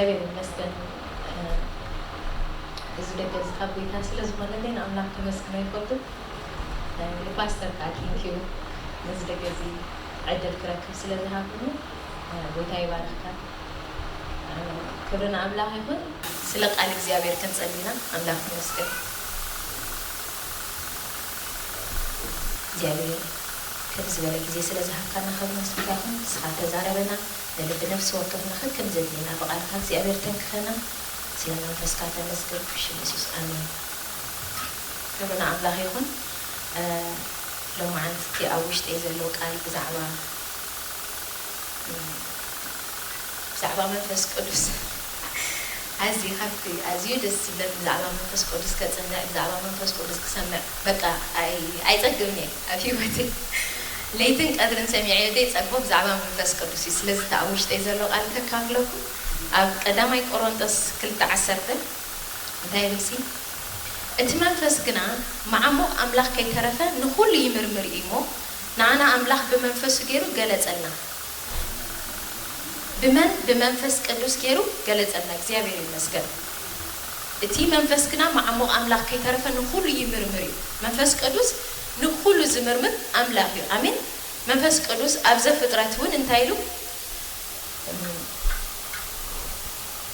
እግዚኣብሔር ይመስገን። እዚ ደገ እዚ ካብ ጎይታ ስለ ዝኾነለይ ንኣምላኽ ከመስግኖ ይፈቱ። ንፓስተር ከዓ ቴንኪዩ ነዚ ደገ እዚ ዕድል ክረክብ ስለ ዝሃብኩኒ ጎይታ ይባርኽካ። ክብሪ ንኣምላኽ ይኹን። ስለ ቃል እግዚኣብሔር ክንጸሊ ኢና። ኣምላኽ ይመስገን። እግዚኣብሔር ከም ዝበለ ግዜ ስለ ዝሃብካና ካብ ነስካ ይኹን። ንስኻ ተዛረበና፣ ንልቢ ነፍሲ ወከፍና ከከም ዘድልየና ብቓልካ እግዚኣብሔር ተንክፈና። ስለ መንፈስካ ተመስገን። ብሽም የሱስ ኣሜን። ክብሪ ንኣምላኽ ይኹን። ሎማዓንቲ እቲ ኣብ ውሽጠይ ዘሎ ቃል ብዛዕባ ብዛዕባ መንፈስ ቅዱስ ኣዝዩ ካብቲ ኣዝዩ ደስ ዝብለኒ ብዛዕባ መንፈስ ቅዱስ ከጽንዕ፣ ብዛዕባ መንፈስ ቅዱስ ክሰምዕ በቃ ኣይ- ኣይጸግብን እየ ኣብ ህይወተይ። ለይትን ቀትርን ሰሚዐዮ ዘይጸግቦ ብዛዕባ መንፈስ ቅዱስ እዩ። ስለዚ እቲ ኣብ ውሽጠይ ዘሎ ቃል ከካፍለኩም። ኣብ ቀዳማይ ቆሮንጦስ ክልተ ዓሰርተ እንታይ ይብል ሲ? እቲ መንፈስ ግና መዓሙቕ ኣምላኽ ከይተረፈ ንኹሉ ይምርምር እዩ እሞ፣ ንዓና ኣምላኽ ብመንፈሱ ገይሩ ገለጸልና። ብመን? ብመንፈስ ቅዱስ ገይሩ ገለጸልና። እግዚኣብሔር ይመስገን። እቲ መንፈስ ግና መዓሙቕ ኣምላኽ ከይተረፈ ንኹሉ ይምርምር እዩ። መንፈስ ቅዱስ ንኹሉ ዝምርምር ኣምላኽ እዩ። ኣሜን። መንፈስ ቅዱስ ኣብ ዘፍጥረት እውን እንታይ ኢሉ?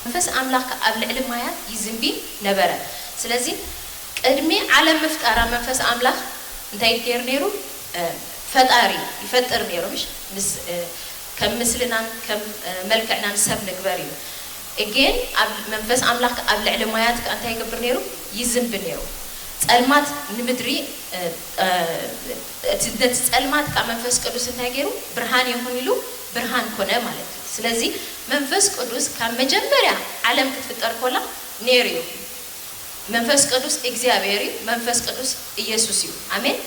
መንፈስ ኣምላኽ ኣብ ልዕሊ ማያት ይዝንቢ ነበረ። ስለዚ ቅድሚ ዓለም ምፍጣራ መንፈስ ኣምላኽ እንታይ ገይሩ ነይሩ? እ፣ ፈጣሪ ይፈጥር ነይሩ፣ ምሽ? ምስ፣ እ፣ ከም ምስልናን ከም፣ እ፣ መልክዕናን ሰብ ንግበር እዩ። ግን ኣብ መንፈስ ኣምላኽ ኣብ ልዕሊ ማያት ከኣ እንታይ ይገብር ነይሩ? ይዝንቢ ነይሩ። ጸልማት ንምድሪ፣ እ፣ እ፣ እቲ፣ ነቲ ጸልማት ከኣ መንፈስ ቅዱስ እንታይ ገይሩ? ብርሃን ይኹን ኢሉ ብርሃን ኮነ ማለት እዩ። ስለዚ መንፈስ ቅዱስ ካብ መጀመርያ ዓለም ክትፍጠር ኮላ ነይሩ እዩ። መንፈስ ቅዱስ እግዚኣብሔር እዩ። መንፈስ ቅዱስ ኢየሱስ እዩ። ኣሜን።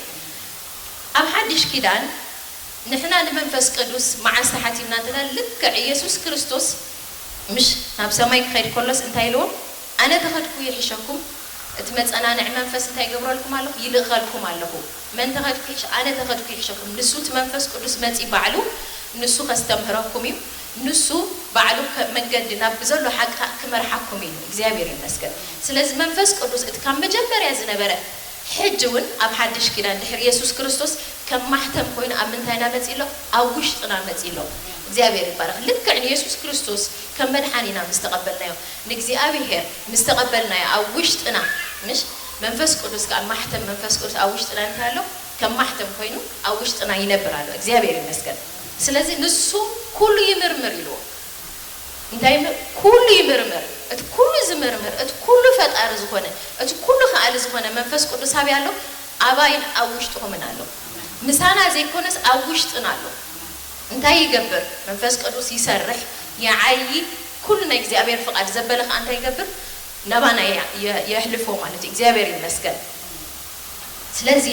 ኣብ ሓድሽ ኪዳን ንሕና ንመንፈስ ቅዱስ መዓስ ተሓቲምና እንተና ልክዕ ኢየሱስ ክርስቶስ ምሽ ናብ ሰማይ ክኸይድ ከሎስ እንታይ ኢልዎም? ኣነ ተኸድኩ ይሕሸኩም። እቲ መጸናንዒ መንፈስ እንታይ ይገብረልኩም ኣለኹ? ይልእኸልኩም ኣለኹ። መን ተኸድኩ ይሕሽ-? ኣነ ተኸድኩ ይሕሸኩም። ንሱ እቲ መንፈስ ቅዱስ መጺ ባዕሉ ንሱ ከስተምህረኩም እዩ። ንሱ ባዕሉ ከ-፣ መንገዲ ናብ ብዘሎ ሓቂ ከኣ ክመርሓኩም እዩ። እግዚኣብሔር ይመስገን። ስለዚ መንፈስ ቅዱስ እቲ ካብ መጀመርያ ዝነበረ ሕጂ እውን ኣብ ሓድሽ ኪዳን ድሕሪ የሱስ ክርስቶስ ከም ማሕተም ኮይኑ ኣብ ምንታይና መጺእ ኣሎ? ኣብ ውሽጥና መጺእ ኣሎ። እግዚኣብሔር ይባረኽ። ልክዕ ንየሱስ ክርስቶስ ከም መድሓኒና ምስ ተቐበልናዮ፣ ንእግዚኣብሔር ምስ ተቐበልናዮ ኣብ ውሽጥና፣ ምሽ? መንፈስ ቅዱስ ከኣ ማሕተም መንፈስ ቅዱስ ኣብ ውሽጥና እንታይ ኣሎ? ከም ማሕተም ኮይኑ ኣብ ውሽጥና ይነብር ኣሎ። እግዚኣብሔር ይመስገን። ስለዚ ንሱ ኩሉ ይምርምር ኢልዎ። እንታይ ይምር-? ኩሉ ይምርምር። እቲ ኩሉ ዝምርምር፣ እቲ ኩሉ ፈጣሪ ዝኾነ፣ እቲ ኩሉ ከኣሊ ዝኾነ መንፈስ ቅዱስ ኣበይ ኣሎ? ኣባይን ኣብ ውሽጥኹምን ኣሎ። ምሳና ዘይኮነስ ኣብ ውሽጥና ኣሎ። እንታይ ይገብር? መንፈስ ቅዱስ ይሰርሕ፣ ይዓዪ፣ ኩሉ ናይ እግዚኣብሔር ፍቓድ ዘበለ ከኣ እንታይ ይገብር? ናባና የ-፣ የ-፣ የሕልፎ ማለት እዩ። እግዚኣብሔር ይመስገን። ስለዚ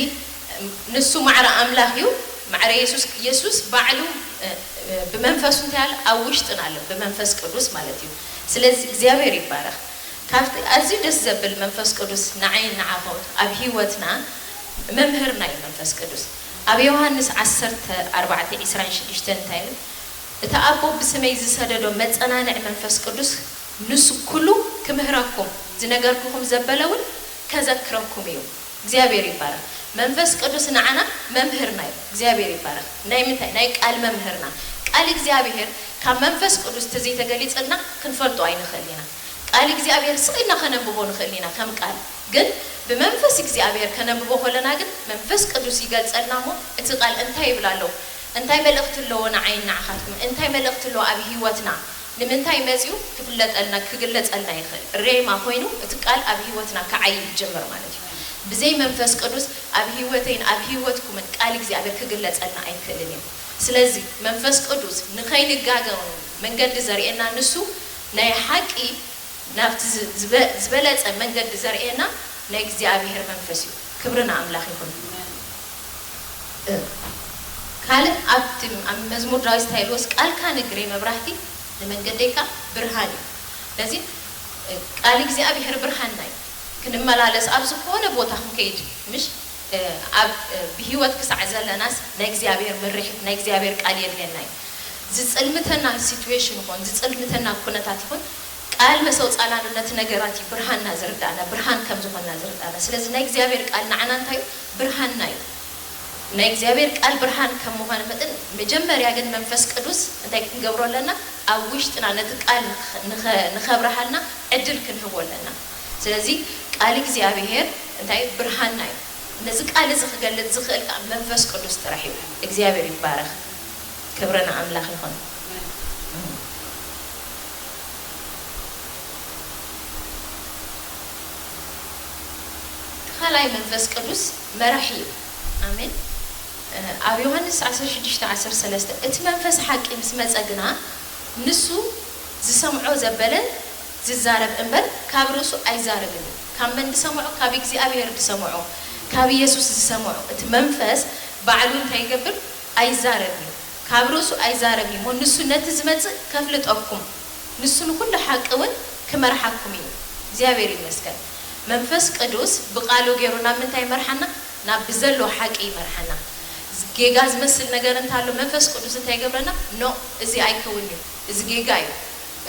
ንሱ ማዕረ ኣምላኽ እዩ። ማዕረ የሱስ፣ የሱስ ባዕሉ፣ እ፣ እ፣ ብመንፈሱ እንታይ ኣለ? ኣብ ውሽጥና ኣሎ፣ ብመንፈስ ቅዱስ ማለት እዩ። ስለዚ እግዚኣብሔር ይባረኽ። ካብቲ ኣዝዩ ደስ ዘብል መንፈስ ቅዱስ ንዓይን ንዓኹም ኣብ ህይወትና መምህርና እዩ መንፈስ ቅዱስ። ኣብ ዮሃንስ ዓሰርተ ኣርባዕተ ዕስራን ሽዱሽተን እንታይ ይብል? እቲ ኣቦ ብስመይ ዝሰደዶ መጸናንዒ መንፈስ ቅዱስ ንሱ ኩሉ ክምህረኩም፣ ዝነገርኩኹም ዘበለ እውን ከዘክረኩም እዩ። እግዚኣብሔር ይባረኽ። መንፈስ ቅዱስ ንዓና መምህርና እዩ። እግዚኣብሔር ይባረኽ። ናይ ምንታይ? ናይ ቃል መምህርና። ቃል እግዚኣብሔር ካብ መንፈስ ቅዱስ ተዘይተገሊጸልና ክንፈልጦ ኣይንኽእል ኢና። ቃል እግዚኣብሔር ስቕ ኢልና ከነንብቦ ንኽእል ኢና ከም ቃል። ግን ብመንፈስ እግዚኣብሔር ከነንብቦ ከለና ግን መንፈስ ቅዱስ ይገልጸልና እሞ እቲ ቃል እንታይ ይብል ኣሎ? እንታይ መልእኽቲ ኣለዎ ንዓይን ንዓኻትኩም? እንታይ መልእኽቲ ኣለዎ ኣብ ህይወትና? ንምንታይ መጺኡ ክፍለጠልና፣ ክግለጸልና ይኽእል? ሬማ ኮይኑ እቲ ቃል ኣብ ህይወትና ክዓዪ ይጅምር ማለት እዩ። ብዘይ መንፈስ ቅዱስ ኣብ ህይወተይን ኣብ ህይወትኩምን ቃል እግዚኣብሔር ክግለጸልና ኣይክእልን እዩ። ስለዚ መንፈስ ቅዱስ ንኸይንጋገ መንገዲ ዘርእየና ንሱ ናይ ሓቂ ናብቲ ዝ-፣ ዝበ-፣ ዝበለጸ መንገዲ ዘርእየና ናይ እግዚኣብሔር መንፈስ እዩ። ክብሪ ንኣምላኽ ይኹን። እ፣ ካልእ ኣብቲ፣ ኣብ መዝሙር ዳዊት እንታይ ኢልዎስ፣ "ቃልካ ንግረይ መብራህቲ ንመንገደይካ ብርሃን እዩ።" ስለዚ፣ እ፣ ቃል እግዚኣብሔር ብርሃንና እዩ። ክንመላለስ ኣብ ዝኾነ ቦታ ክንከይድ፣ ምሽ፣ እ፣ ኣብ፣ እ፣ ብህይወት ክሳዕ ዘለናስ ናይ እግዚኣብሔር ምርሒት፣ ናይ እግዚኣብሔር ቃል የድልየና እዩ። ዝጽልምተና ሲትዌሽን ይኹን፣ ዝጽልምተና ኩነታት ይኹን፣ ቃል ምስ ኣውጻእናሉ ነቲ ነገራት እዩ ብርሃንና ዝርዳእና፣ ብርሃን ከም ዝኾንና ዝርዳእና። ስለዚ ናይ እግዚኣብሔር ቃል ንዓና እንታይ እዩ? ብርሃንና እዩ። ናይ እግዚኣብሔር ቃል ብርሃን ከም ምዃኑ መጠን መጀመርያ ግን መንፈስ ቅዱስ እንታይ ክንገብሮ ኣለና? ኣብ ውሽጥና ነቲ ቃል ንኸ-፣ ንኸ-፣ ንኸብርሃልና ዕድል ክንህቦ ኣለና። ስለዚ ቃል እግዚኣብሔር እንታይ ብርሃንና እዩ። ነዚ ቃል እዚ ክገልጽ ዝኽእል ከኣ መንፈስ ቅዱስ ጥራሕ እዩ። እግዚኣብሔር ይባረኽ። ክብሪ ንኣምላኽ ይኹን። እቲ ካልኣይ መንፈስ ቅዱስ መራሒ እዩ። ኣሜን። ኣብ ዮሃንስ ዓሰርተ ሽዱሽተ ዓሰርተ ሰለስተ እቲ መንፈስ ሓቂ ምስ መጸ ግና ንሱ ዝሰምዖ ዘበለ ዝዛረብ እምበር ካብ ርእሱ ኣይዛረብን እዩ። ካብ መን ዝሰምዖ? ካብ እግዚኣብሔር ዝሰምዖ፣ ካብ ኢየሱስ ዝሰምዖ። እቲ መንፈስ ባዕሉ እንታይ ይገብር? ኣይዛረብን እዩ። ካብ ርእሱ ኣይዛረብን እዩ። እሞ ንሱ ነቲ ዝመጽእ ከፍልጠኩም፣ ንሱ ንኹሉ ሓቂ እውን ክመርሓኩም እዩ። እግዚኣብሔር ይመስገን። መንፈስ ቅዱስ ብቃሉ ገይሩ ናብ ምንታይ ይመርሓና? ናብ ብዘሎ ሓቂ ይመርሓና። ጌጋ ዝመስል ነገር እንታሎ መንፈስ ቅዱስ እንታይ ይገብረና? ኖ፣ እዚ ኣይከውን እዩ፣ እዚ ጌጋ እዩ።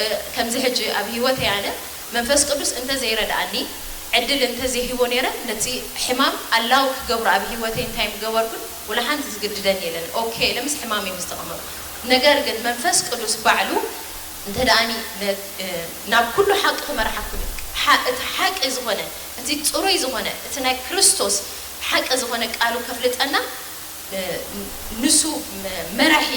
እ፣ ከምዚ ሕጂ ኣብ ህይወተይ ኣነ መንፈስ ቅዱስ እንተዘይረድኣኒ፣ ዕድል እንተዘይሂቦ ነይረ፣ ነቲ ሕማም ኣላው ክገብሮ ኣብ ህይወተይ እንታይ ምገበርኩን፣ ወላ ሓንቲ ዝግድደኒ የለን። ኦኬ ኢለ ምስ ሕማመይ ምስ ተቐመጥኩ። ነገር ግን መንፈስ ቅዱስ ባዕሉ እንተ ደኣኒ ነ-፣ እ፣ ናብ ኩሉ ሓቂ ክመርሓኩም እዩ። ሓ-፣ እቲ ሓቂ ዝኾነ፣ እቲ ጽሩይ ዝኾነ፣ እቲ ናይ ክርስቶስ ሓቂ ዝኾነ ቃሉ ከፍልጠና፣ እ፣ ንሱ መ-፣ መራሒ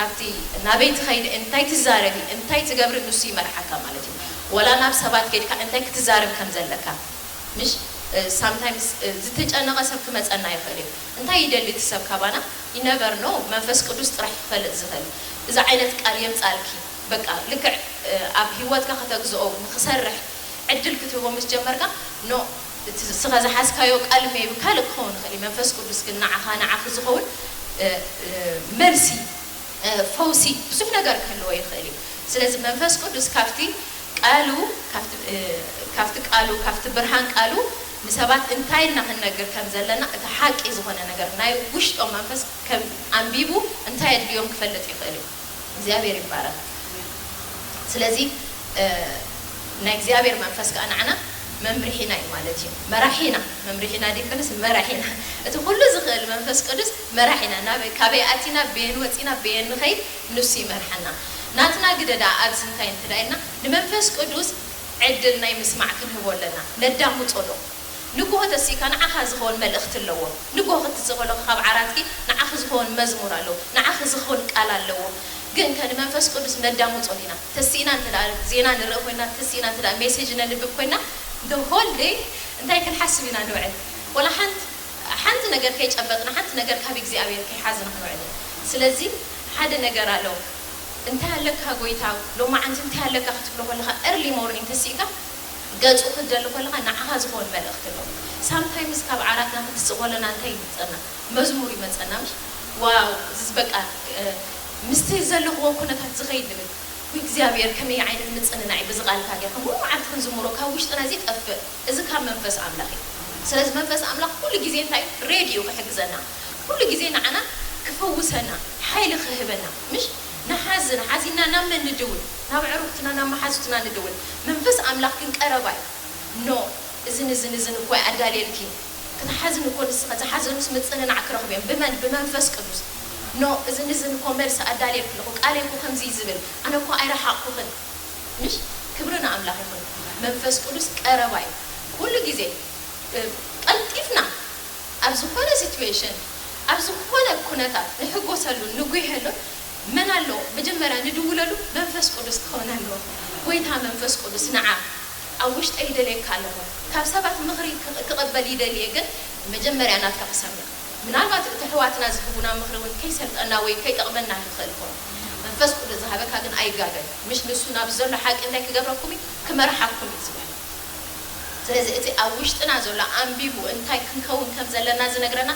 ኣብቲ ናበይ ትኸይድ፣ እንታይ ትዛረቢ፣ እንታይ ትገብሪ፣ ንሱ ይመርሓካ ማለት እዩ። ወላ ናብ ሰባት ከይድካ እንታይ ክትዛረብ ከም ዘለካ፣ ምሽ፣ እ፣ ሳምታይምስ፣ እ፣ ዝተጨነቐ ሰብ ክመጸና ይኽእል እዩ። እንታይ ይደሊ እቲ ሰብ ካባና? You never know። መንፈስ ቅዱስ ጥራሕ ክፈልጥ ዝኽእል። እዚ ዓይነት ቃል የምጻልኪ። በቃ ልክዕ፣ እ፣ ኣብ ህይወትካ ከተግዝኦ ንኽሰርሕ ዕድል ክትህቦ ምስ ጀመርካ፣ ኖ፣ እቲ ስኻ ዝሓዝካዮ ቃል maybe ካልእ ክኸውን ይኽእል እዩ። መንፈስ ቅዱስ ግን ንዓኻ፣ ንዓኺ ዝኸውን፣ እ፣ እ፣ መልሲ፣ እ፣ ፈውሲ፣ ብዙሕ ነገር ክህልዎ ይኽእል እዩ። ስለዚ መንፈስ ቅዱስ ካብቲ ቃሉ፣ ካብቲ፣ እ፣ ካብቲ ቃሉ፣ ካብቲ ብርሃን ቃሉ ንሰባት እንታይ ኢልና ክንነግር ከም ዘለና፣ እቲ ሓቂ ዝኾነ ነገር ናይ ውሽጦም መንፈስ ከም ኣንቢቡ እንታይ ኣድልዮም ክፈልጥ ይኽእል እዩ። እግዚኣብሔር ይባረክ። ስለዚ፣ እ፣ ናይ እግዚኣብሔር መንፈስ ከኣ ንዓና መምርሒና እዩ ማለት እዩ። መራሒና፣ መምርሒና ዲክንስ መራሒና። እቲ ኩሉ ዝኽእል መንፈስ ቅዱስ መራሒና። ናበይ፣ ካበይ ኣቲና፣ በየን ወጺና፣ በየን ንኸይድ፣ ንሱ ይመርሓና። ናትና ግደ ደኣ ኣብዚ እንታይ እንትዳ ኢልና፣ ንመንፈስ ቅዱስ ዕድል ናይ ምስማዕ ክንህቦ ኣለና። ነዳምጾ ዶ? ንግሆ ተሲእካ ንዓኻ ዝኸውን መልእኽቲ ኣለዎ። ንግሆ ክትስእ ከለኻ ካብ ዓራትኪ ንዓኺ ዝኸውን መዝሙር ኣለዎ። ንዓኺ ዝኸውን ቃል ኣለዎ። ግን ከ ንመንፈስ ቅዱስ ነዳምጾ ዲና? ተሲእና እንተ ደኣ ዜና ንርኢ ኮይና፣ ተሲእና እንተ ደኣ ሜሴጅ ነንብብ ኮይና፣ the whole day እንታይ ክንሓስብ ኢና ንውዕል? ወላ ሓንቲ፣ ሓንቲ ነገር ከይጨበጥና፣ ሓንቲ ነገር ካብ እግዚኣብሔር ከይሓዝና ክንውዕል ኢና። ስለዚ ሓደ ነገር ኣሎ። እንታይ ኣለካ ጎይታ? ሎማዓንቲ እንታይ ኣለካ ክትብሎ ከለኻ፣ early morning ተሲእካ ገጹ ክትደሊ ከለኻ ንዓኻ ዝኸውን መልእኽቲ ኣለዎ። ሳምታይምስ ካብ ዓራትና ክትስእ ከለና እንታይ ይመጸና? መዝሙር ይመጸና፣ ምሽ? ዋው፣ እዚ በቃ፣ እ፣ ምስቲ ዘለኽዎ ኩነታት ዝኸይድ ንብል። ወይ እግዚኣብሔር፣ ከመይ ዓይነት ምጽንናዕ እዩ ብዚ ቃልካ ጌርካ ሙሉ መዓልቲ ክንዝምሮ ካብ ውሽጥና ዘይጠፍእ። እዚ ካብ መንፈስ ኣምላኽ እዩ። ስለዚ መንፈስ ኣምላኽ ኩሉ ግዜ እንታይ እዩ? ሬዲ እዩ ክሕግዘና። ኩሉ ግዜ ንዓና ክፈውሰና፣ ሓይሊ ክህበና። ምሽ? ንሓዝን፣ ሓዚንና ናብ መን ንድውል? ናብ ኣዕሩኽትና፣ ናብ መሓዙትና ንድውል። መንፈስ ኣምላኽ ግን ቀረባ እዩ። ኖ፣ እዝን እዝን እዝን እኮ ኣዳልየልኪ። ክትሓዝን እኮ ንስኻ፣ ዝሓዘኑስ ምጽንናዕ ክረኽቡ እዮም። ብመን? ብመንፈስ ቅዱስ። ኖ፣ እዝን እዝን እኮ መልሲ ኣዳልየልኪ ኣለኹ። ቃለይ እኮ ከምዚ እዩ ዝብል። ኣነ እኮ ኣይረሓቕኩኽን። ምሽ? ክብሪ ንኣምላኽ ይኹን። መንፈስ ቅዱስ ቀረባ እዩ። ኩሉ ግዜ፣ እ፣ ቀልጢፍና ኣብ ዝኾነ ሲትዌሽን፣ ኣብ ዝኾነ ኩነታት ንሕጎሰሉን ንጉየሉን መን ኣሎ? መጀመርያ ንድውለሉ መንፈስ ቅዱስ ክኸውን ኣለዎ። ጎይታ መንፈስ ቅዱስ፣ ንዓ ኣብ ውሽጠይ ይደልየካ ኣለኹ። ካብ ሰባት ምኽሪ ክቕ-፣ ክቕበል ይደሊ እየ፣ ግን መጀመርያ ናትካ ክሰምዕ። ምናልባት እቲ ኣሕዋትና ዝህቡና ምኽሪ እውን ከይሰልጠና ወይ ከይጠቕመና ይኽእል ይኸውን። መንፈስ ቅዱስ ዝሃበካ ግን ኣይጋገን። ምሽ ንሱ ናብ ዘሎ ሓቂ እንታይ ክገብረኩም እዩ? ክመርሓኩም እዩ ዝብል። ስለዚ እቲ ኣብ ውሽጥና ዘሎ ኣንቢቡ እንታይ ክንከውን ከም ዘለና ዝነግረና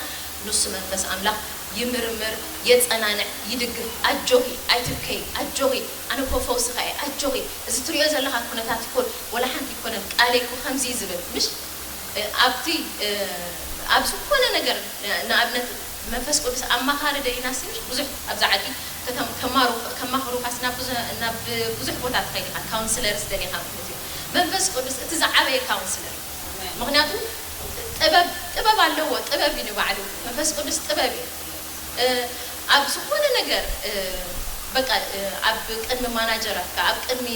ንሱ መንፈስ ኣምላኽ ይምርምር፣ የጸናንዕ፣ ይድግፍ። ኣጆኺ፣ ኣይትብከዪ፣ ኣጆኺ፣ ኣነ እኮ ፈውስኻ እየ፣ ኣጆኺ፣ እዚ ትሪኦ ዘለኻ ኩነታት እኮ ወላ ሓንቲ ኣይኮነን፣ ቃለይ እኮ ከምዚ እዩ ዝብል። ምሽ? እ፣ ኣብቲ፣ እ፣ ኣብ ዝኾነ ነገር፣ እ፣ ንኣብነት መንፈስ ቅዱስ ኣማኻሪ ደሊናስ፣ ምሽ? ብዙሕ ኣብዛ ዓዲ ከተም-፣ ከማሩ-፣ ከማኽሩኻስ ናብ ብዙ-፣ ናብ ብዙሕ ቦታ ትኸይድ ኢኻ፣ ካውንስለርስ ደሊኻ ማለት እዩ። መንፈስ ቅዱስ እቲ ዝዓበየ ካውንስለር እዩ። ምክንያቱ ጥበብ ጥበብ ኣለዎ። ጥበብ እዩ ንባዕሉ። መንፈስ ቅዱስ ጥበብ እዩ። እ፣ ኣብ ዝኾነ ነገር፣ እ፣ በቃ፣ እ፣ ኣብ ቅድሚ ማናጀራትካ፣ ኣብ ቅድሚ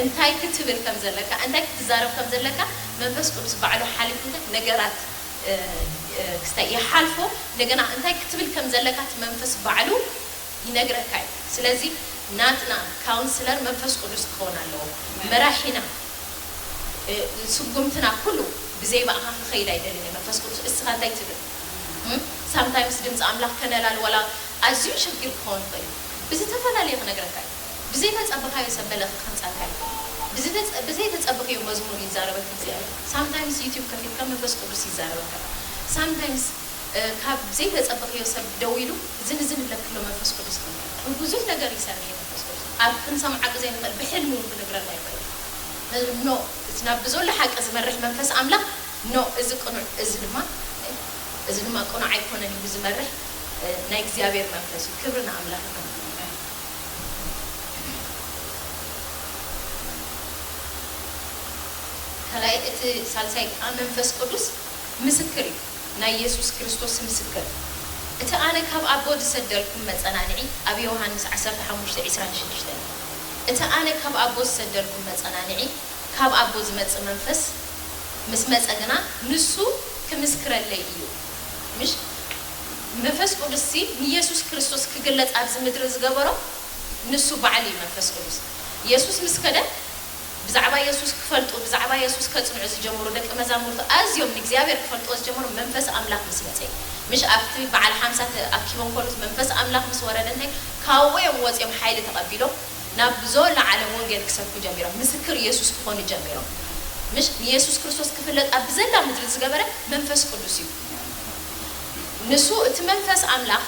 እንታይ ክትብል ከም ዘለካ፣ እንታይ ክትዛረብ ከም ዘለካ መንፈስ ቅዱስ ባዕሉ ሓሊፉ እንታይ ነገራት፣ እ፣ እ፣ ክስታይ ይሓልፎ። እንደገና እንታይ ክትብል ከም ዘለካ እቲ መንፈስ ባዕሉ ይነግረካ እዩ። ስለዚ ናትና ካውንስለር መንፈስ ቅዱስ ክኸውን ኣለዎ። መራሒና፣ እ፣ ስጉምትና ኩሉ ብዘይ ብኣኻ ክኸይድ ኣይደልን እየ። መንፈስ ቅዱስ እስኻ እንታይ ትብል? እም? ሳምታይምስ ድምፂ ኣምላኽ ከነላል ዋላ ኣዝዩ ሸጊር ክኸውን ይኽእል እዩ። ብዝተፈላለየ ክነግረካ እዩ። ብዘይተጸበኻዮ ሰብ መልእኽቲ ከምጻልካ እዩ። ብዝተጸ-፣ ብዘይተጸበኽዮ መዝሙር ይዛረበክ እግዚኣብሔር። ሳምታይምስ ዩቲዩብ ከፊትካ መንፈስ ቅዱስ ይዛረበካ። ሳምታይምስ፣ እ፣ ካብ ዘይተጸበኽዮ ሰብ ደው ኢሉ ዝን ዝን ኢለክሎ መንፈስ ቅዱስ ከሎ። ብዙሕ ነገር ይሰርሕ እዩ መንፈስ ቅዱስ። ኣብ ክንሰምዓሉ ዘይንኽእል ብሕልሚ እውን ክነግረና ይኽእል። እ፣ ኖ፣ እቲ ናብ ብዘሎ ሓቂ ዝመርሕ መንፈስ ኣምላኽ፣ ኖ፣ እዚ ቅኑዕ፣ እዚ ድማ፣ እዚ ድማ ቅኑዕ ኣይኮነን ኢሉ ዝመርሕ፣ እ፣ ናይ እግዚኣብሔር መንፈስ እዩ። ክብሪ ንኣምላኽ ይኹን። ካልኣይ፣ እቲ ሳልሳይ ከዓ መንፈስ ቅዱስ ምስክር እዩ። ናይ የሱስ ክርስቶስ ምስክር። እቲ ኣነ ካብ ኣቦ ዝሰደልኩም መጸናንዒ፣ ኣብ ዮሃንስ ዓሰርተ ሓሙሽተ ዕስራን ሽዱሽተን። እቲ ኣነ ካብ ኣቦ ዝሰደልኩም መጸናንዒ፣ ካብ ኣቦ ዝመጽእ መንፈስ ምስ መጸ ግና፣ ንሱ ክምስክረለይ እዩ። ምሽ? መንፈስ ቅዱስሲ ንየሱስ ክርስቶስ ክግለጽ ኣብዚ ምድሪ ዝገበሮ ንሱ ባዕሉ እዩ መንፈስ ቅዱስ። የሱስ ምስ ከደ ብዛዕባ የሱስ ክፈልጡ፣ ብዛዕባ የሱስ ከጽንዑ ዝጀመሩ ደቂ መዛሙርቱ ኣዝዮም ንእግዚኣብሔር ክፈልጥዎ ዝጀመሩ መንፈስ ኣምላኽ ምስ መጸ እዩ። ምሽ ኣብቲ በዓል ሓምሳ ተኣኪቦም ከሎስ መንፈስ ኣምላኽ ምስ ወረደ እንታይ ካብኡ እዮም ወጺኦም ሓይሊ ተቐቢሎም ናብ ብዘሎ ዓለም ወንጌል ክሰብኩ ጀሚሮም። ምስክር የሱስ ክኾኑ ጀሚሮም። ምሽ ንየሱስ ክርስቶስ ክፍለጥ ኣብ ብዘላ ምድሪ ዝገበረ መንፈስ ቅዱስ እዩ። ንሱ እቲ መንፈስ ኣምላኽ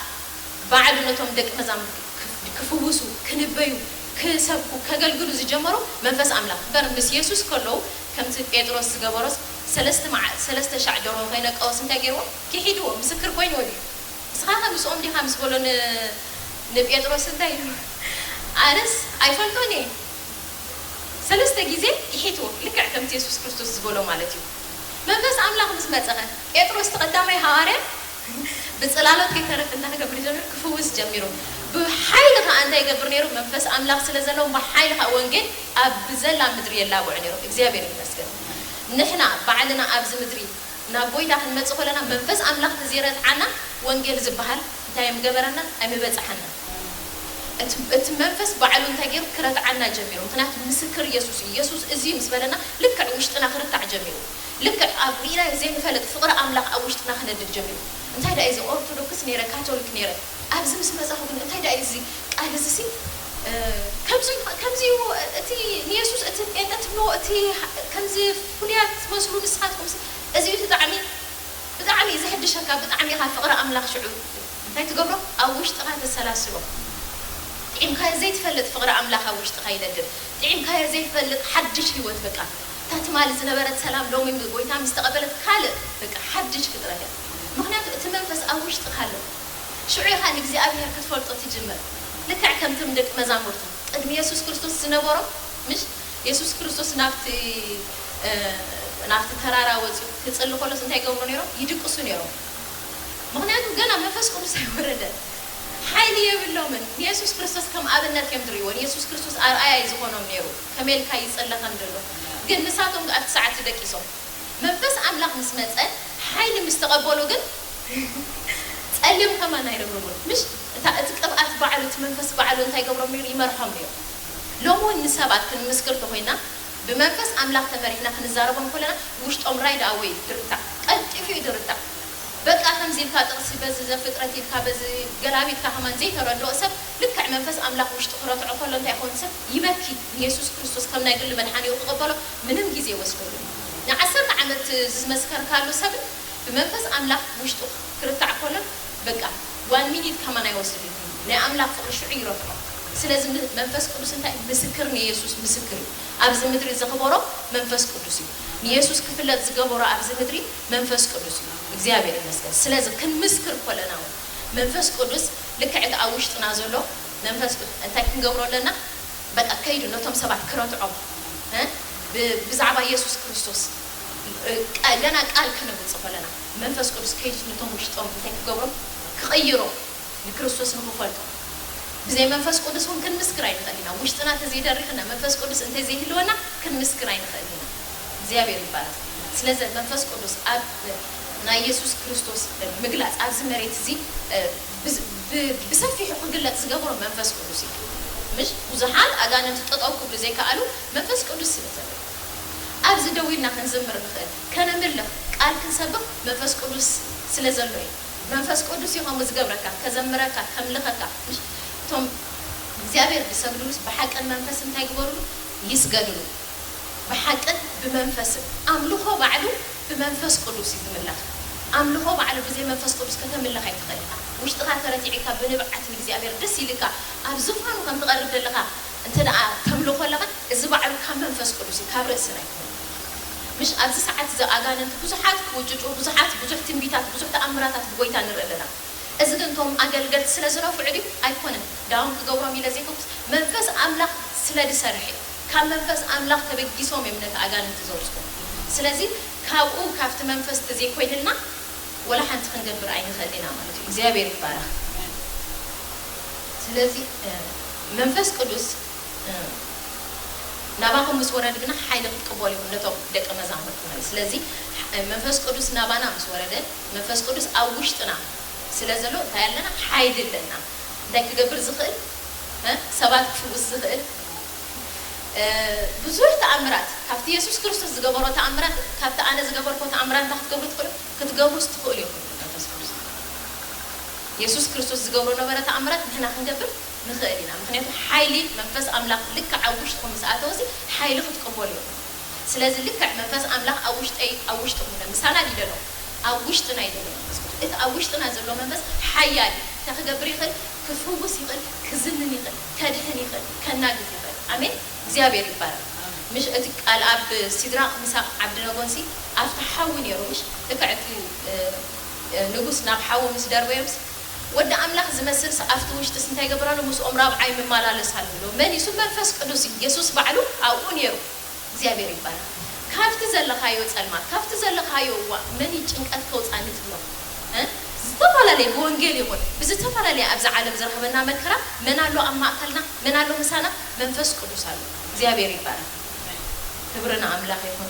ባዕሉ ነቶም ደቂ መዛሙርቱ ክፍ-፣ ክፍውሱ፣ ክንበዩ፣ ክሰብኩ፣ ከገልግሉ ዝጀመሩ መንፈስ ኣምላኽ። እምበር ምስ የሱስ ከለዉ ከምቲ ጴጥሮስ ዝገበሮስ ሰለስተ መዓ-፣ ሰለስተ ሻዕ ደርሆ ከይነቀወስ እንታይ ገይርዎ? ክሒድዎ፣ ምስክር ኮይንዎ ድዩ? ንስኻ ከ ምስኦም ዲኻ ምስ በሎ ን-፣ ንጴጥሮስ እንታይ ኢሉ? ኣነስ ኣይፈልጦን እየ። ሰለስተ ግዜ ይሒትዎ፣ ልክዕ ከምቲ የሱስ ክርስቶስ ዝበሎ ማለት እዩ። መንፈስ ኣምላኽ ምስ መጸኸ፣ ጴጥሮስ እቲ ቀዳማይ ሃዋርያ ብጽላሎት ከይተረፈ እንታይ ክገብር ጀሚሩ? ክፍውስ ጀሚሩ። ብሓይሊ ከኣ እንታይ ይገብር ነይሩ? መንፈስ ኣምላኽ ስለ ዘለዎም ብሓይሊ ከኣ ወንጌል ኣብ ብዘላ ምድሪ የላግዑ ነይሩ። እግዚኣብሔር ይመስገን። ንሕና ባዕልና ኣብዚ ምድሪ ናብ ጎይታ ክንመጽእ ከለና መንፈስ ኣምላኽ ተዘይረትዓና ወንጌል ዝበሃል እንታይ እዮም ገበረና? ኣይምበጽሓና። እቲ፣ እቲ መንፈስ ባዕሉ እንታይ ገይሩ? ክረትዓና ጀሚሩ። ምኽንያቱ ምስክር የሱስ እዩ። የሱስ እዚ እዩ ምስ በለና ልክዕ ውሽጥና ክርታዕ ጀሚሩ። ልክዕ ኣብ ርኢናዮ ዘይንፈልጥ ፍቕሪ ኣምላኽ ኣብ ውሽጥና ክነድድ ጀሚሩ። እንታይ ደኣ እዚ ኦርቶዶክስ ነይረ፣ ካቶሊክ ነይረ፣ ኣብዚ ምስ መጻኹ ግን እንታይ ደኣ እዚ ቃል እዚ ሲ፣ እ፣ ከምዚ፣ ከምዚ እዩ እቲ ንየሱስ እቲ ጴንጠ ትብልዎ እቲ ከምዚ ፍሉያት ትመስሉ ንስኻትኩም ሲ፣ እዚ እዩ እቲ ጣዕሚ ብጣዕሚ ዘሕድሸካ፣ ብጣዕሚ ኢኻ ፍቕሪ ኣምላኽ ሽዑ እንታይ ትገብሮ? ኣብ ውሽጥኻ ተሰላስሎ። ጥዒምካዮ ዘይትፈልጥ ፍቕሪ ኣምላኽ ኣብ ውሽጥኻ ይነድድ። ጥዒምካዮ ዘይትፈልጥ ሓድሽ ህይወት በቃ። እታ ትማሊ ዝነበረት ሰላም ሎሚ ም-፣ ጎይታ ምስ ተቐበለት ካልእ በቃ ሓድሽ ፍጥረት እያ። ምኽንያቱ እቲ መንፈስ ኣብ ውሽጥኻ ኣሎ። ሽዑ ኢኻ ንእግዚኣብሔር ክትፈልጦ ትጅምር። ልክዕ ከምቶም ደቂ መዛሙርቱ ቅድሚ የሱስ ክርስቶስ ዝነበሮ፣ ምሽ የሱስ ክርስቶስ ናብቲ፣ እ፣ ናብቲ ተራራ ወጺኡ ክጽሊ ከሎስ እንታይ ይገብሩ ነይሮም? ይድቅሱ ነይሮም። ምኽንያቱ ገና መንፈስ ቅዱስ ኣይወረደን። ሓይሊ የብሎምን። ንየሱስ ክርስቶስ ከም ኣብነት እዮም ዝርእይዎ። ንየሱስ ክርስቶስ ኣርኣያ እዩ ዝኾኖም ነይሩ። ከመይ ኢልካ ይጽሊ ከም ዘሎ። ግን ንሳቶም ኣብቲ ሰዓት ደቂሶም። መንፈስ ኣምላኽ ምስ መጸ፣ ሓይሊ ምስ ተቐበሉ ግን ጸልዮም ከማን ኣይርብርቡን። ምሽ እታ፣ እቲ ቅብኣት ባዕሉ፣ እቲ መንፈስ ባዕሉ እንታይ ይገብሮም ነይሩ? ይመርሖም ነይሩ። ሎሚ እውን ንሰባት ክንምስክር ተኾይና፣ ብመንፈስ ኣምላኽ ተመሪሕና ክንዛረቦም ከለና፣ ውሽጦም ራይድ ኣወይ ድርታዕ፣ ቀልጢፉ እዩ ድርታዕ። በቃ ከምዚ ኢልካ ጥቕሲ በዚ ዘፍጥረት ኢልካ በዚ ገላቢጥካ ከማን ዘይተረድኦ ሰብ፣ ልክዕ መንፈስ ኣምላኽ ውሽጡ ክረትዖ ከሎ እንታይ ይኸውን? ሰብ ይበኪ። ንየሱስ ክርስቶስ ከም ናይ ግሊ መድሓኒኡ ክቕበሎ ምንም ግዜ ይወስደሉ። ንዓሰርተ ዓመት ዝመስከርካሉ ሰብ ብመንፈስ ኣምላኽ ውሽጡ ክርታዕ ከሎ በቃ ዋን ሚኒት ከማን ኣይወስድን እዩ። ናይ ኣምላኽ ፍቕሪ ሽዑ ይረትዖ። ስለዚ ም-፣ መንፈስ ቅዱስ እንታይ? ምስክር ንየሱስ ምስክር እዩ። ኣብዚ ምድሪ ዘኽበሮ መንፈስ ቅዱስ እዩ። ንየሱስ ክፍለጥ ዝገበሮ ኣብዚ ምድሪ መንፈስ ቅዱስ እዩ። እግዚኣብሔር ይመስገን። ስለዚ ክንምስክር ከለና እውን መንፈስ ቅዱስ ልክዕ እቲ ኣብ ውሽጥና ዘሎ መንፈስ ቅዱስ እንታይ ክንገብሮ ኣለና? በቃ ከይዱ ነቶም ሰባት ክረትዖም፣ እ? ብ-፣ ብዛዕባ ኢየሱስ ክርስቶስ፣ እ፣ ቃ-፣ ገና ቃል ከነምጽእ ከለና፣ መንፈስ ቅዱስ ከይዱ ነቶም ውሽጦም እንታይ ክገብሮም? ክቕይሮም፣ ንክርስቶስ ንኽፈልጡ። ብዘይ መንፈስ ቅዱስ እውን ክንምስክር ኣይንኽእል ኢና። ውሽጥና እንተዘይደሪኽና፣ መንፈስ ቅዱስ እንተዘይህልወና፣ ክንምስክር ኣይንኽእል ኢና። እግዚኣብሔር ይባረክ። ስለዚ መንፈስ ቅዱስ ኣብ ናይ ኢየሱስ ክርስቶስ ምግላጽ ኣብዚ መሬት እዚ፣ እ፣ ብዝ-፣ ብ-፣ ብሰፊሑ ክግለጽ ዝገብሮ መንፈስ ቅዱስ እዩ። ምሽ ብዙሓት ኣጋንንቲ ጠጠው ክብሉ ዘይከኣሉ መንፈስ ቅዱስ ስለ ዘሎ። ኣብዚ ደው ኢልና ክንዝምር ንኽእል፣ ከነምልኽ፣ ቃል ክንሰብኽ መንፈስ ቅዱስ ስለ ዘሎ እዩ። መንፈስ ቅዱስ እዩ ከምኡ ዝገብረካ፣ ከዘምረካ፣ ከምልኸካ። ምሽ እቶም እግዚኣብሔር ዝሰግድሉስ ብሓቅን መንፈስ እንታይ ግበሩሉ? ይስገድሉ። ብሓቅን ብመንፈስን። ኣምልኾ ባዕሉ ብመንፈስ ቅዱስ እዩ ዝምለኽ። ኣምልኾ ባዕሉ ብዘይ መንፈስ ቅዱስ ከተምልኽ ኣይትኽእል ኢኻ። ውሽጥኻ ተረቲዕካ ብንብዓት ንእግዚኣብሔር ደስ ኢልካ ኣብ ዙፋኑ ከም ትቐርብ ዘለኻ እንተ ደኣ ተምልኾ ኣለኻ፣ እዚ ባዕሉ ካብ መንፈስ ቅዱስ እዩ፣ ካብ ርእስና ኣይኮነን። ምሽ ኣብዚ ሰዓት እዚ ኣጋንንቲ ብዙሓት ክውጭጩ፣ ብዙሓት፣ ብዙሕ ትንቢታት፣ ብዙሕ ተኣምራታት ብጎይታ ንርኢ ኣለና። እዚ ግን እቶም ኣገልገልቲ ስለ ዝነፍዑ ድዩ? ኣይኮነን። ዳውን ክገብሮም ኢለ ዘይኮንኩስ፣ መንፈስ ኣምላኽ ስለ ዝሰርሕ እዩ። ካብ መንፈስ ኣምላኽ ተበጊሶም እዮም ነቲ ኣጋንንቲ ዘውጽኡ። ስለዚ ካብኡ፣ ካብቲ መንፈስ ተዘይኮይንልና፣ ወላ ሓንቲ ክንገብር ኣይንኽእል ኢና ማለት እዩ። እግዚኣብሔር ይባረኽ። ስለዚ፣ እ፣ መንፈስ ቅዱስ፣ እ፣ ናባኹም ምስ ወረደ ግና ሓይሊ ክትቅበሉ ኢኹም፣ ነቶም ደቀ መዛሙርቲ ማለት እዩ። ስለዚ፣ እ፣ መንፈስ ቅዱስ ናባና ምስ ወረደ፣ መንፈስ ቅዱስ ኣብ ውሽጥና ስለ ዘሎ፣ እንታይ ኣለና? ሓይሊ ኣለና። እንታይ ክገብር ዝኽእል? እ፣ ሰባት ክፍውስ ዝኽእል፣ እ፣ ብዙሕ ተኣምራት፣ ካብቲ የሱስ ክርስቶስ ዝገበሮ ተኣምራት፣ ካብቲ ኣነ ዝገበርኮ ተኣምራት እንታይ ክትገብሩ ትኽእሉ? ክትገብሩስ ትኽእሉ ኢኹም። መንፈስ ቅዱስ፣ የሱስ ክርስቶስ ዝገብሮ ነበረ ተኣምራት ንሕና ክንገብር ንኽእል ኢና። ምኽንያቱ ሓይሊ መንፈስ ኣምላኽ ልክዕ ኣብ ውሽጥኹም ምስ ኣተወ፣ እዚ ሓይሊ ክትቅበሉ ኢኹም። ስለዚ ልክዕ መንፈስ ኣምላኽ ኣብ ውሽጠይ፣ ኣብ ውሽጥኹም ኣሎ። ምሳና ድዩ ዘሎ? ኣብ ውሽጥና እዩ ዘሎ መንፈስ ቅዱስ። እቲ ኣብ ውሽጥና ዘሎ መንፈስ ሓያል እዩ። እንታይ ክገብር ይኽእል? ክፍውስ ይኽእል፣ ክዝንን ይኽእል፣ ከድሕን ይኽእል፣ ከናግፍ ይኽእል። ኣሜን። እግዚኣብሔር ይባረክ። ምሽ እቲ ቃል ኣብ ሲድራቅ፣ ሚሳቅ፣ ዓብድነጎንሲ ኣብቲ ሓዊ ነይሩ፣ ምሽ ልክዕ እቲ፣ እ፣ እ፣ ንጉስ ናብ ሓዊ ምስ ደርበዮምስ፣ ወዲ ኣምላኽ ዝመስልስ ኣብቲ ውሽጥስ እንታይ ይገብር ኣሎ? ምስኦም ራብዓይ ይመላለስ ኣሎ። መን እዩ? እሱ መንፈስ ቅዱስ እዩ። የሱስ ባዕሉ ኣብኡ ነይሩ። እግዚኣብሔር ይባረክ። ካብቲ ዘለኻዮ ጸልማት፣ ካብቲ ዘለኻዮ እዋእ፣ መን እዩ ጭንቀት ከውጻኒ ትብሎ? እ? ዝተፈላለየ ብወንጌል ይኹን ብዝተፈላለየ ኣብዚ ዓለም ዝረኽበና መከራ መን ኣሎ ኣብ ማእከልና? መን ኣሎ ምሳና? መንፈስ ቅዱስ ኣሎ። እግዚኣብሔር ይባረክ። ክብሪ ንኣምላኽ ይኹን።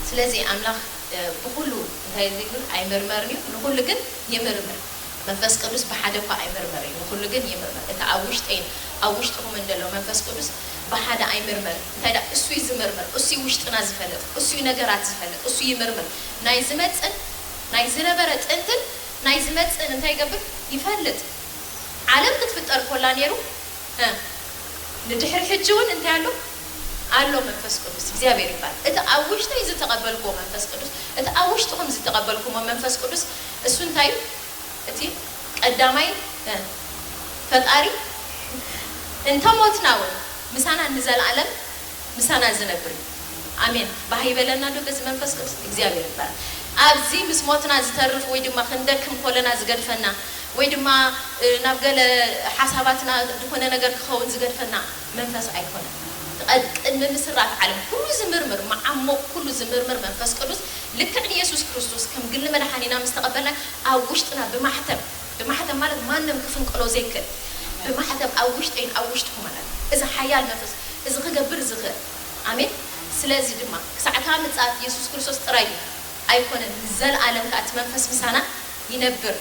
ስለዚ ኣምላኽ፣ እ፣ ብኹሉ እንታይ ዝብል ኣይምርመርን እዩ፣ ንኹሉ ግን ይምርምር። መንፈስ ቅዱስ ብሓደ እኳ ኣይምርመር እዩ፣ ንኹሉ ግን ይምርመር። እቲ ኣብ ውሽጠይን ኣብ ውሽጥኹምን ዘሎ መንፈስ ቅዱስ ብሓደ ኣይምርመር። እንታይ ደኣ? እሱ እዩ ዝምርምር፣ እሱ እዩ ውሽጥና ዝፈልጥ፣ እሱ እዩ ነገራት ዝፈልጥ፣ እሱ ይምርምር። ናይ ዝመጽእን ናይ ዝነበረ ጥንትን ናይ ዝመጽእን እንታይ ይገብር? ይፈልጥ። ዓለም ክትፍጠር ኮላ ነይሩ፣ እ፣ ንድሕሪ ሕጂ እውን እንታይ ኣሎ? ኣሎ መንፈስ ቅዱስ። እግዚኣብሔር ይባል። እቲ ኣብ ውሽጠይ ዝተቐበልክዎ መንፈስ ቅዱስ፣ እቲ ኣብ ውሽጥኹም ዝተቐበልኩሞ መንፈስ ቅዱስ፣ እሱ እንታይ እዩ? እቲ ቀዳማይ፣ እ፣ ፈጣሪ፣ እንተ ሞትና እውን ምሳና ንዘለኣለም ምሳና ዝነብር እዩ። ኣሜን። ባህ ይበለና ዶ በዚ መንፈስ ቅዱስ? እግዚኣብሔር ይባረክ። ኣብዚ ምስ ሞትና ዝተርፍ ወይ ድማ ክንደክም ኮለና ዝገድፈና ወይ ድማ፣ እ፣ ናብ ገለ ሓሳባትና ዝኾነ ነገር ክኸውን ዝገድፈና መንፈስ ኣይኮነን። ቀድ-፣ ቅድሚ ምስራት ዓለም ኩሉ ዝምርምር፣ መዓሙቕ ኩሉ ዝምርምር መንፈስ ቅዱስ ልክዕ ንየሱስ ክርስቶስ ከም ግሊ መድሓኒና ምስ ተቐበልና ኣብ ውሽጥና ብማሕተም፣ ብማሕተም ማለት ማንም ክፍንቅሎ ዘይክእል ብማሕተም ኣብ ውሽጠይን ኣብ ውሽጥኹም ማለት እዚ ሓያል መንፈስ እዚ ክገብር ዝኽእል። ኣሜን። ስለዚ ድማ ክሳዕ እታ ምጽኣት የሱስ ክርስቶስ ጥራይ እዩ ኣይኮነን፣ ንዘለኣለም ከኣ እቲ መንፈስ ምሳና ይነብር።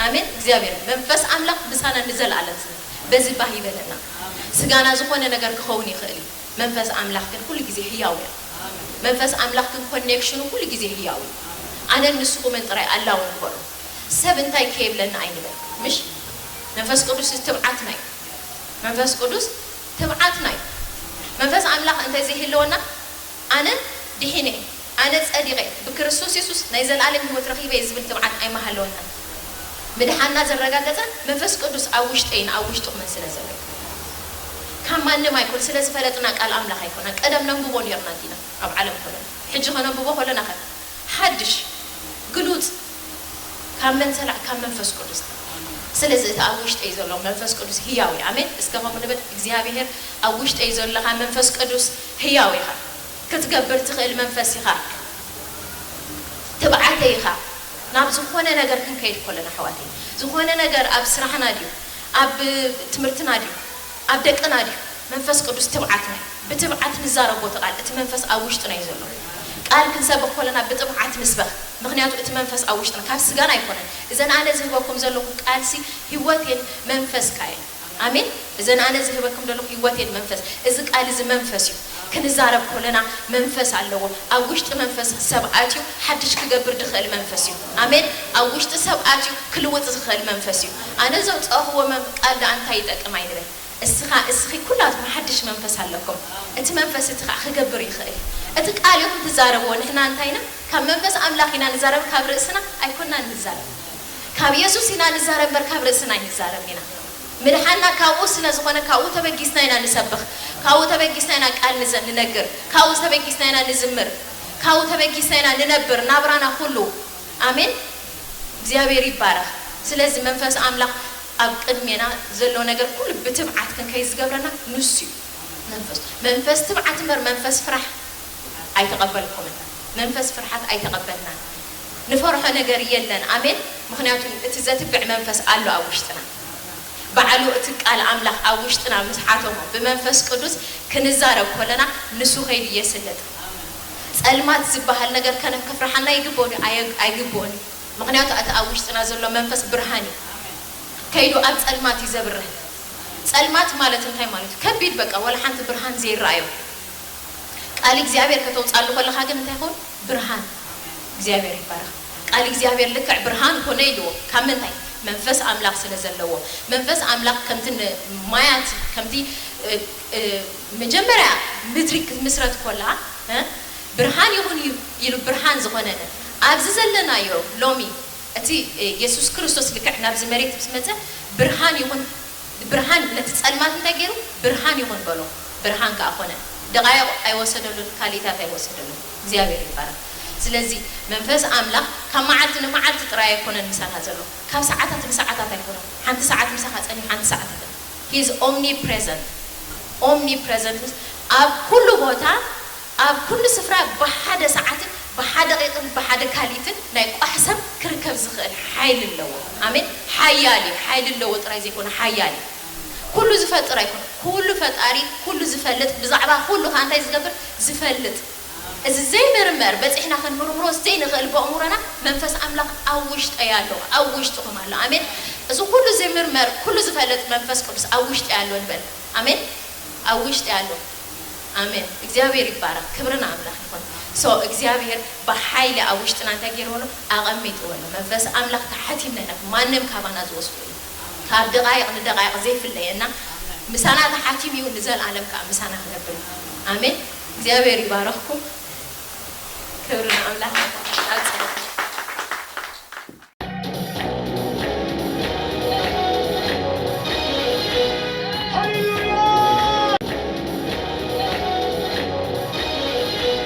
ኣሜን። እግዚኣብሔር መንፈስ ኣምላኽ ምሳና ንዘለኣለም ዝነብር። በዚ ባህ ይበለና። ስጋና ዝኾነ ነገር ክኸውን ይኽእል እዩ። መንፈስ ኣምላኽ ግን ኩሉ ግዜ ህያው እዩ። መንፈስ ኣምላኽ ግን ኮኔክሽኑ ኩሉ ግዜ ህያው እዩ። ኣነን ንስኹምን ጥራይ ኣላው ንግበሮ። ሰብ እንታይ ከይብለና ኣይንበል። ምሽ መንፈስ ቅዱስ ትብዓትና እዩ። መንፈስ ቅዱስ ትብዓትና እዩ። መንፈስ ኣምላኽ እንተዘይህልወና ኣነ ድሒነ፣ ኣነ ጸዲቐ፣ ብክርስቶስ የሱስ ናይ ዘለኣለም ህይወት ረኺበ እየ ዝብል ትብዓት ኣይምሃለወናን። ምድሓንና ዘረጋገጸ መንፈስ ቅዱስ ኣብ ውሽጠይን ኣብ ውሽጥኹምን ስለ ዘሎ እዩ። ካብ ማንም ኣይኮን፣ ስለ ዝፈለጥና ቃል ኣምላኽ ኣይኮናን። ቀደም ነንብቦ ነርና እንዲና ኣብ ዓለም ከለና። ሕጂ ከነንብቦ ከለና ኸ ሓድሽ ግሉጽ ካብ መን ተላዕ? ካብ መንፈስ ቅዱስ። ስለዚ እቲ ኣብ ውሽጠይ ዘሎ መንፈስ ቅዱስ ህያው እዩ። ኣሜን። እስከ ከምኡ ንበል፣ እግዚኣብሔር ኣብ ውሽጠይ ዘለኻ መንፈስ ቅዱስ ህያው ኢኻ። ክትገብር ትኽእል መንፈስ ኢኻ። ትብዓተይ ኢኻ። ናብ ዝኾነ ነገር ክንከይድ ከለና ኣሕዋተይ፣ ዝኾነ ነገር ኣብ ስራሕና ድዩ፣ ኣብ ትምህርትና ድዩ፣ ኣብ ደቅና ድዩ፣ መንፈስ ቅዱስ ትብዓትና እዩ። ብትብዓት ንዛረቦ እቲ ቃል፣ እቲ መንፈስ ኣብ ውሽጥና እዩ ዘሎ። ቃል ክንሰብኽ ከለና ብትብዓት ንስበኽ፣ ምኽንያቱ እቲ መንፈስ ኣብ ውሽጥና፣ ካብ ስጋና ኣይኮነን። እዘን ኣነ ዝህበኩም ዘለኹ ቃልሲ ህይወቴን መንፈስካ እየን። ኣሜን። እዘን ኣነ ዝህበኩም ዘለኹ ህይወቴን መንፈስ፣ እዚ ቃል እዚ መንፈስ እዩ። ክንዛረብ ከለና መንፈስ ኣለዎ። ኣብ ውሽጢ መንፈስ ሰብ ኣትዩ ሓድሽ ክገብር ዝኽእል መንፈስ እዩ። ኣሜን። ኣብ ውሽጢ ሰብ ኣትዩ ክልውጥ ዝኽእል መንፈስ እዩ። ኣነ ዘውፀእኽዎ መም-፣ ቃል ደኣ እንታይ ይጠቅም ኣይንበል። እስኻ፣ እስኺ ኩላትኩም ሓድሽ መንፈስ ኣለኩም። እቲ መንፈስ እቲ ኸዓ ክገብር ይኽእል። እቲ ቃል ኢኹም ትዛረብዎ። ንሕና እንታይ ኢና? ካብ መንፈስ ኣምላኽ ኢና ንዛረብ፣ ካብ ርእስና ኣይኮናን ንዛረብ። ካብ የሱስ ኢና ንዛረብ እምበር ካብ ርእስና ኣይንዛረብ ኢና። ምድሓንና ካብኡ ስለ ዝኾነ ካብኡ ተበጊስና ኢና ንሰብኽ፣ ካብኡ ተበጊስና ኢና ቃል ንዘ-፣ ንነግር፣ ካብኡ ተበጊስና ኢና ንዝምር፣ ካብኡ ተበጊስና ኢና ንነብር ናብራና ኩሉ። ኣሜን። እግዚኣብሔር ይባረኽ። ስለዚ መንፈስ ኣምላኽ ኣብ ቅድሜና ዘሎ ነገር ኩሉ ብትብዓት ክንከይድ ዝገብረና ንሱ እዩ። መንፈስ፣ መንፈስ ትብዓት እምበር መንፈስ ፍራሕ ኣይተቐበልኩምን። መንፈስ ፍርሓት ኣይተቐበልናን። ንፈርሖ ነገር የለን። ኣሜን። ምኽንያቱ እቲ ዘትብዕ መንፈስ ኣሎ ኣብ ውሽጥና። ባዕሉ እቲ ቃል ኣምላኽ ኣብ ውሽጥና ምስ ሓተሞ ብመንፈስ ቅዱስ ክንዛረብ ከለና ንሱ ከይዱ የስልጥ። ጸልማት ዝበሃል ነገር ከነ-፣ ከፍርሓና ይግብኦ ድዩ? ኣየ-፣ ኣይግብኦን እዩ። ምኽንያቱ እቲ ኣብ ውሽጥና ዘሎ መንፈስ ብርሃን እዩ። ከይዱ ኣብ ጸልማት እዩ ዘብርህ። ጸልማት ማለት እንታይ ማለት እዩ? ከቢድ በቃ፣ ወላ ሓንቲ ብርሃን ዘይረኣዮ። ቃል እግዚኣብሔር ከተውፅኣሉ ከለኻ ግን እንታይ ይኸውን? ብርሃን። እግዚኣብሔር ይባረኽ። ቃል እግዚኣብሔር ልክዕ ብርሃን ኮነ ኢልዎ። ካብ ምንታይ? መንፈስ ኣምላኽ ስለ ዘለዎ። መንፈስ ኣምላኽ ከምቲ ን-፣ ማያት፣ ከምቲ፣ እ፣ እ፣ መጀመርያ ምድሪ ክትምስረት ኮላ፣ እ፣ ብርሃን ይኹን እዩ ኢሉ ብርሃን ዝኾነነ። ኣብዚ ዘለናዮ ሎሚ እቲ፣ እ፣ የሱስ ክርስቶስ ልክዕ ናብዚ መሬት ምስ መጸ ብርሃን ይኹን፣ ብርሃን ነቲ ጸልማት እንታይ ገይሩ? ብርሃን ይኹን በሎ። ብርሃን ከኣ ኮነ። ደቓይቕ ኣይወሰደሉን፣ ካልኢታት ኣይወሰደሉን። እግዚኣብሔር ይባረኽ። ስለዚ መንፈስ ኣምላኽ ካብ መዓልቲ ንመዓልቲ ጥራይ ኣይኮነን ምሳና ዘሎ። ካብ ሰዓታት ንሰዓታት ኣይኮነን። ሓንቲ ሰዓት ምሳኻ ጸኒሑ፣ ሓንቲ ሰዓት ኣይኮነን። He is omnipresent። Omnipresent ምስ ኣብ ኩሉ ቦታ፣ ኣብ ኩሉ ስፍራ ብሓደ ሰዓትን ብሓደ ደቂቕን ብሓደ ካልኢትን ናይ ቋሕ ሰብ ክርከብ ዝኽእል ሓይሊ ኣለዎ። ኣሜን። ሓያል እዩ። ሓይሊ ኣለዎ ጥራይ ዘይኮነ ሓያል እዩ። ኩሉ ዝፈጥር ኣይኮነ። ኩሉ ፈጣሪ፣ ኩሉ ዝፈልጥ፣ ብዛዕባ ኩሉ ከኣ እንታይ ዝገብር? ዝፈልጥ። እዚ ዘይምርመር፣ በጺሕና ክንምርምሮ ዘይንኽእል በእምሮና መንፈስ ኣምላኽ ኣብ ውሽጠይ ኣሎ፣ ኣብ ውሽጥኹም ኣሎ። ኣሜን። እዚ ኩሉ ዝምርመር፣ ኩሉ ዝፈልጥ መንፈስ ቅዱስ ኣብ ውሽጠይ ኣሎ ንበል። ኣሜን። ኣብ ውሽጠይ ኣሎ። ኣሜን። እግዚኣብሔር ይባረኽ። ክብሪ ንኣምላኽ ይኹን። ሶ እግዚኣብሔር ብሓይሊ ኣብ ውሽጥና እንታይ ገይርዎ ኣሎ? ኣቐሚጥዎ ኣሎ። መንፈስ ኣምላኽ ተሓቲምና ኢና። ማንም ካባና ዝወስዶ እዩ። ካብ ደቓይቕ ንደቓይቕ ዘይፍለየና ምሳና ተሓቲሙ እዩ፣ ንዘለኣለም ከዓ ምሳና ክነብር እዩ። ኣሜን። እግዚኣብሔር ይባረኽኩም። ክብሪ ንኣምላኽ ይኹን።